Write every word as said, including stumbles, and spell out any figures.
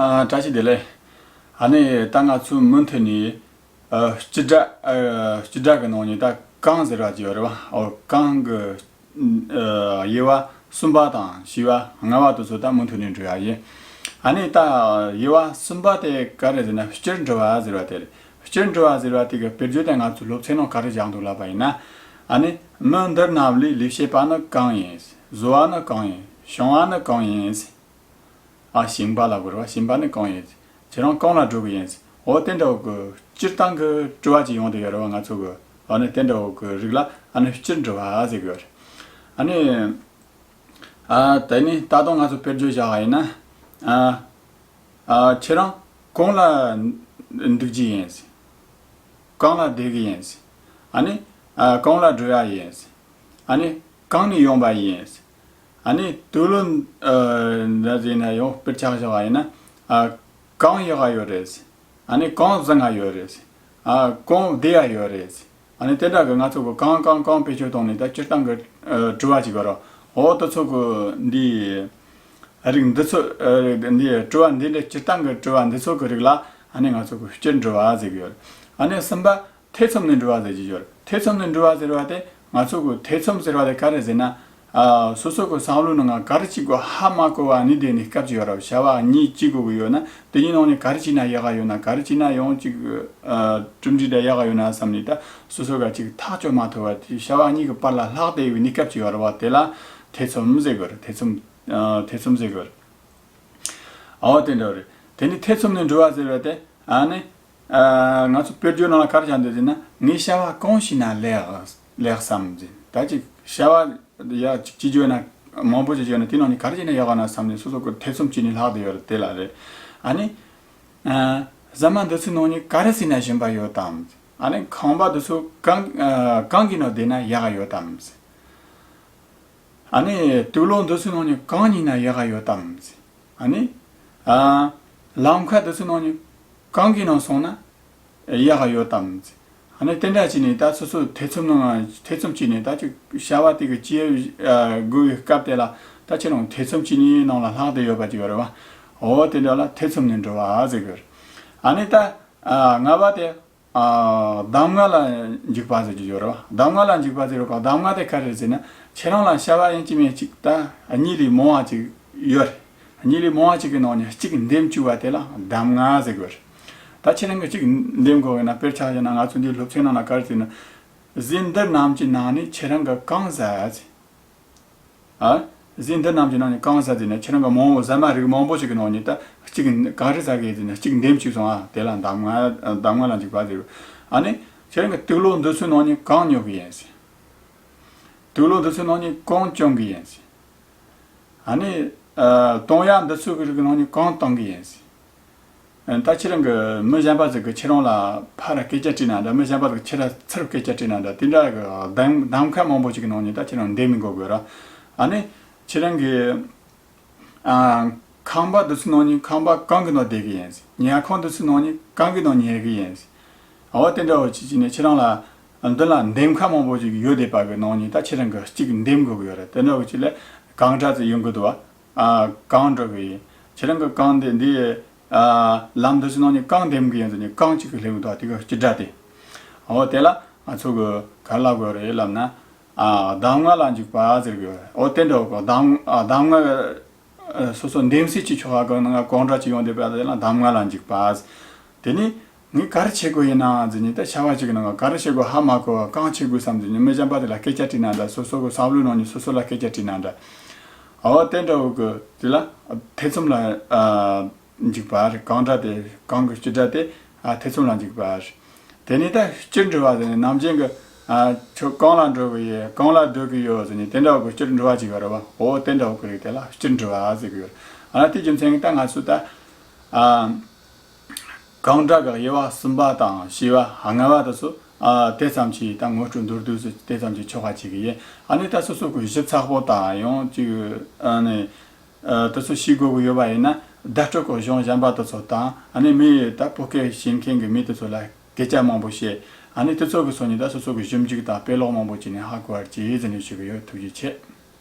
ཨ། བཀྲ་ཤིས་བདེ་ལེགས། ཨ་ནི་ད་ང་ཚོ་མུ་མཐུད་ནས། ཨ། སྤྱི་སྒྲ། ཨ། སྤྱི་སྒྲ་གི་ནང་ནས་ད་གང་ཟེར་བ་ཅིག་ཡོད་རེད་བ། ཨོ། གང་གི། ཨ། དབྱེ་བ་གསུམ་པ་དང་བཞི་བ་ལྔ་བ་དེ་ཚོ་ད་མུ་མཐུད་ནས་འགྲོ་ཡ་ཡིན། ཨ་ནི་ད་དབྱེ་བ་གསུམ་པ་དེ་ག་རེ་ཟེར་ན། སྤྱིར་འགྲོ་བ་ཟེར་བ་དེ་རེད། སྤྱིར་འགྲོ་བ་ཟེར་བ་དེ་གི་དཔེར་བརྗོད་དེ་ང་ཚོ་སློབ་ཚན་ནང་ག་རེ་བཞག་འདུག་ལབ་པ་ཡིན་ན། ཨ་ནི་མི་འདི་རྣམས་ལས་ལས་བྱེད་པ་ནི་གང་ཡིན། བཟོ་བ་ནི་གང་ཡིན། བྱུང་བ་ནི་གང་ཡིན། ཨ། བྱིན་པ་ལ་གོ་རེད་བ། བྱིན་པ་ནི་གང་ཡིན། ཁྱེད་རང་གང་ལ་འགྲོ་གི་ཡིན། འོ་དེ་འདྲ་བོ་གི་སྤྱིར་བཏང་གི་དྲི་བ་ཅིག་ཡོང་དུ་ཡོད་རེད་བ། ང་ཚོ་གི། ཨ་ནི་དེ་འདྲ་བོ་གི་རིགས་ལ་ཨ་ནི་སྤྱིར་འགྲོ་བ་ཟེར་གི་ཡོད་རེད། ཨ་ནི། ཨ། དེ་ནི་ད་དུང་ང་ཚོ་དཔེར་བརྗོད་བཞག་པ་ཡིན་ན། ཨ། ཨ། ཁྱེད་རང་གང་ལ་འདུག་རྒྱུ་ཡིན། གང་ལ་བསྡད་གི་ཡིན། ཨ་ནི། ཨ། གང་ལ་འགྲོ་ཡ་ཡིན། ཨ་ནི་གང་ནས་ཡོང་པ་ཡིན། ཨ་ནི་དུག་ལོག་ཨ། འདྲ་ཟེར་ན་ཡང་དཔེར་ཆ་བཞག་པ་ཡིན་ན། ཨ། གང་གཡུག་ག་ཡོད་རེད། ཨ་ནི་གང་བཟང་ང་ཡོད་རེད། ཨ། གང་བདེ་ཡ་ཡོད་རེད། ཨ་ནི་དེ་འདྲ་གི་ང་ཚོ་གི་གང་གང་གང་བེད་སྤྱོད་བཏང་ནས་ད་སྤྱིར་བཏང་གི། ཨ། དྲི་བ་ཅིག་གི་རོ། འོ་དེ་ཚོ་གི་འདི་རིགས་འདི་ཚོ། ཨ། རིགས་འདི་དྲི་བ་འདི་འདྲ་སྤྱིར་བཏང་གི་དྲི་བ་འདི་ཚོ་གི་རིགས་ལ་ཨ་ནི་ང་ཚོ་གི་སྤྱིར་འགྲོ་བ་ཟེར་གི་ཡོད། ཨ་ནི་གསུམ་པ་ཐེ་ཚོམ་ནས་འགྲོ་བ་ཟེར་གྱི་ཡོད། ཐེ་ཚོམ་ནས་འགྲོ་བ་ཟེར་བ་དེ་ང་ཚོ་གི་ཐེ་ཚོམ་ཟེར་བ་དེ་ག་རེ་ཟེར་ན། ཨ། སོ་སོ་གི་བསམ་བློའི་ནང་ང་ག་རེ་བྱེད་དགོས་ཧ་མ་གོ་བ་ནི་དེ་ནི་སྐབས་ཅིག་ཡོད་ར། བྱ་བ་གཉིས་བྱེད་དགོས་ཀྱི་ཡོད་ན་དེ་གཉིས་ནང་ནས་ག་རེ་བྱས་ན་ཡག་ག་ཡོད་ན། ག་རེ་བྱས་ན་ཡང་ཅིག་ཨ། གྲུབ་འབྲས་འདྲ་ཡག་ག་ཡོད་ན་བསམ་ནས་ད་སོ་སོ་ག་ཅིག་ཐག་གཅོད་མ་ཐུབ་པ་དེ། བྱ་བ་གཉིས་ཀྱི་བར་ལ་ལྷག་བསྡད་ཡོད་ནི་སྐབས་ཅིག་ཡོད་ར་བ། དེ་ལ་ཐེ་ཚོམ་ཟེར་གི་རེད། ཐེ་ཚོམ། ཨ། ཐེ་ཚོམ་ཟེར་གི་རེད། འོ་དེ་འདྲ་རེད། དེ་ནི་ཐེ་ཚོམ་ནས་འགྲོ་བ་ཟེར་བ་དེ། ཨ་ནི། ཨ། ང་ཚོ་དཔེར་བརྗོད་ནང་ལ་ག་རེ་བྱ་འདོད་ཟེར་ན། ངས་བྱ་བ་གང་བྱས་ན་ལེགས་ལེགས་བསམ་ཟིན། ད་ཅིག་བྱ་བ་ཡ་ཅིག་བྱེད་རྒྱུ་ཡོད་ན། མང་པོ་ཅིག་བྱས་ན་དེ་ནང་ནས་ག་རེ་བྱས་ན་ཡག་ག་ན་བསམ་ནས་སོ་སོ་གི་ཐེ་ཚོམ་བྱས་ནས་ལྷག་བསྡད་ཡོད་རེད། དེ་ལ་རེད། ཨ་ནི། ཨ། ཟ་མ་འདི་ཚོའི་ནང་ནས་ག་རེ་བྱས་ན་ཞིམ་པ་ཡོད་དམ། ཨ་ནི་ཁང་པ་འདི་ཚོ་གང་། ཨ། གང་གི་ནང་བསྡད་ན་ཡག་ག་ཡོད་དམ། ཨ་ནི་དུག་ལོག་འདི་ཚོའི་ནང་ནས་གང་ཉོས་ན་ཡག་ག་ཡོད་དམ། ཨ་ནི། ཨ། ལམ་ཁ་འདི་ཚོའི་ནང་ནས་གང་གི་ནང་སོང་ན་ཡག་ག་ཡོད་དམ། ཨ་ནི་དེ་འདྲ་བྱས་ནས་ད་སོ་སོ་ཐེ་ཚོམ་ནང་ཐེ་ཚོམ་བྱས་ནས་ད་ཅིག་བྱ་བ་དེ་གི་བྱེད། ཨ། དགོས་པའི་སྐབས་དེ་ལ་ད་ཁྱེད་རང་ཐེ་ཚོམ་བྱས་ནས་ནང་ལ་ལྷག་བསྡད་ཡོད་པ་ཅིག་ཡོད་རེད་བ། འོ་དེ་འདྲ་ལ་ཐེ་ཚོམ་ནས་འགྲོ་བ་ཟེར་གི་རེད། ཨ་ནི་ད། ཨ། ལྔ་པ་དེ། ཨ། གདམས་ངག་ལ་འཇུག་པ་ཟེར་གྱི་ཡོད་རེད་བ། གདམས་ངག་ལ་འཇུག་པ་ཟེར་བ་ག། གདམས་ངག་དེ་ག་རེ་ཟེར་ན། ཁྱེད་རང་ལ་བྱ་བ་ཡིན་གཅིག་མིན་གཅིག་ད་གཉིས་ལས་མང་བ་ཅིག་ཡོད་རེད། གཉིས་ལས་མང་བ་ཅིག་གི་ནང་ནས་གཅིག་འདེམས་བཅུག་པ་དེ་ལ་གདམས་ངག་ཟེར་གི་རེད། ད་ཁྱེད་རང་གིས་གཅིག་འདེམས་དགོས་ན། དཔེར་ཆ་བཞག་ན་ང་ཚོ་འདིའི་སློབ་ཚན་ནང་ལ་ག་རེ་ཟེར་ན། གཞན་འདི་རྣམས་ཀྱི་ནང་ནས་ཁྱེད་རང་གིས་གང་ཟ་ཟེར། ཨ། གཞན་འདི་རྣམས་ཀྱི་ནང་ནས་གང་ཟ་ཟེར་ན། ཁྱེད་རང་གིས་མང་བོ་ཟ་མ་རིགས་མང་པོ་ཞིག་གི་ནང་ནས་ད་གཅིག་གང་རེ་ཟ་གི་ཡིན་ཟེར་ན། གཅིག་འདེམས་བཅུག་སོང་། ཨ། དེ་ལ་གདམས་ངག་གདམས་ངག་ལ་འཇུག་པ་ཟེར། ཨ་ནི་ཁྱེད་རང་གིས་དུག་ལོག་འདི་ཚོའི་ནང་ནས་གང་ཉོ་གི་ཡིན་ཟེར། དུག་ལོག་འདི་ཚོའི་ནང་ནས་གང་བཅོམ་གི་ཡིན་ཟེར། ཨ་ནི། ཨ། གཏོང་ཡག་འདི་ཚོའི་རིགས་ནང་ནས་གང་གཏོང་གི་ཡིན་ཟེར། ད་ཁྱེད་རང་གིས་མི་གཞན་པ་ཟིག་གིས་ཁྱེད་རང་ལ་ཕར་སྐད་ཆ་དྲིས་ན་འདྲ། མི་གཞན་པ་ཟིག་གིས་ཁྱེད་ལ་ཚུར་སྐད་ཆ་དྲིས་ན་འདྲ། དེ་འདྲ་གི་གདམ་གདམ་ཁ་མང་པོ་ཞིག་གི་ནང་ནས་ད་ཁྱེད་རང་འདེམས་དགོས་དགོས་ར། ཨ་ནི་ཁྱེད་རང་གིས། ཨ། ཁང་པ་འདི་ཚོའི་ནང་ནས་ཁང་པ་གང་གི་ནང་བསྡད་གི་ཡིན། ཉལ་ཁང་འདི་ཚོའི་ནང་ནས་གང་གི་ནང་ཉལ་གི་ཡིན། འོ་དེ་འདྲ་བོ་ཅིག་བྱས་ནས་ཁྱེད་རང་ལ་མདུན་ལ་འདེམས་ཁ་མང་པོ་ཞིག་ཡོད་བསྡད་པ་གི་ནང་ནས་ད་ཁྱེད་རང་གིས་གཅིག་འདེམས་དགོས་གི་ཡོད་རེད། དེ་འདྲ་བོ་ཅིག་ལ་གང་འདྲ་ཟིག་ཡོང་གི་འདུག་བ། ཨ། གང་འགྲོ་གི་ཡིན། ཁྱེད་རང་གིས་གང་འདི་འདི། ཨ། ལམ་འདི་ཚོའི་ནང་ནས་གང་འདེམས་གི་ཡིན་ཟེར་ནས་གང་གཅིག་གི་སླེབས་འདུག་དེ་གི་སྤྱི་སྒྲ་དེ། འོ་དེ་ལ་ང་ཚོ་གི་ག་རེ་ལབ་དགོས་རེད་ལབ་ན། ཨ། གདམས་ངག་ལ་འཇུག་པ་ཟེར་གི་ཡོད་རེད། འོ་དེ་འདྲ་བོ་གདམས། ཨ། གདམས་ངག་སོ་སོ་འདེམས་གསེས་ཀྱི་ཆོ་ག་གི་ནང་གང་འདྲ་ཅིག་ཡོང་བསྡད་པ་དེ་ལ་གདམས་ངག་ལ་འཇུག་པ། དེ་ནི་ངས་ག་རེ་བྱེད་དགོས་ཡིན་ན་ཟེར་ནས། ད་བྱ་བ་ཅིག་གི་ནང་ག་རེ་བྱེད་དགོས་ཧ་མ་གོ་བ། གང་བྱེད་དགོས་བསམ་ཟེར་ནས་མི་གཞན་པ་དེ་ལ་སྐད་ཆ་དྲིས་ན་འདྲ། སོ་སོ་གི་བསམ་བློའི་ནང་ནས་སོ་སོ་ལ་སྐད་ཆ་དྲིས་ན་འདྲ། འོ་དེ་འདྲ་བོ་གི་དེ་ལ་ཐེ་ཚོམ་ལ། ཨ། འཇུག་པ་རེད། གང་འདྲ་དེ་གང་གི་སྤྱི་སྒྲ་དེ། ཨ། ཐེ་ཚོམ་ལ་འཇུག་པ་རེད། དེ་ནས་ད་སྤྱིར་འགྲོ་བ་ཟེར་ནས་ནམ་རྒྱུན་གྱི། ཨ། ཁྱོད་གང་ལ་འགྲོ་གི་ཡོད། གང་ལ་སྡོད་གི་ཡོད་ཟེར་ནས་དེ་འདྲ་བོ་གི་སྤྱིར་འགྲོ་བ་ཅིག་ཡོད་རེད་བ། འོ་དེ་འདྲ་བོ་གི་རིགས་དེ་ལ་སྤྱིར་འགྲོ་བ་ཟེར་གི་ཡོད། ཨ། དེ་རྒྱུ་མཚན་གྱིས་ད་ང་ཚོས་ད། ཨ། གང་འདྲ་གི་དབྱེ་བ་གསུམ་པ་དང་བཞི་བ་ལྔ་བ་དེ་ཚོ། ཨ། དེ་ཙམ་གྱིས་ད་ངོ་སྤྲོད་མདོར་བསྡུས་སུ་དེ་ཙམ་གྱིས་ཆོག་པ་བྱེད་གི་ཡིན། ཨ་ནི་ད་སོ་སོ་གི་ཞིབ་ཚགས་པོ་དང་ཡང་ཅིག་ཨ་ནི། ཨ། དེ་ཚོ་ཤེས་དགོས་གི་ཡོད་པ་ཡིན་ན། བརྡ་སྤྲོད་གི་གཞུང་གཞན་པ་དེ་ཚོ་དང་། ཨ་ནི་མི་ད་བོད་སྐད་ཤེས་མཁན་གི་མི་དེ་ཚོ་ལ་སྐད་ཆ་མང་པོ་བཤད། ཨ་ནི་དེ་ཚོ་གི་སོ་ནས་ད་སོ་སོ་གི་ཞིབ་འཇུག་དང་དཔེ་ཀློག་མང་པོ་བྱས་ནས་ཧ་གོ་བར་བྱེད་ཟེར་ནས་ཞུ་གི་ཡོད། ཐུགས་རྗེ་ཆེ།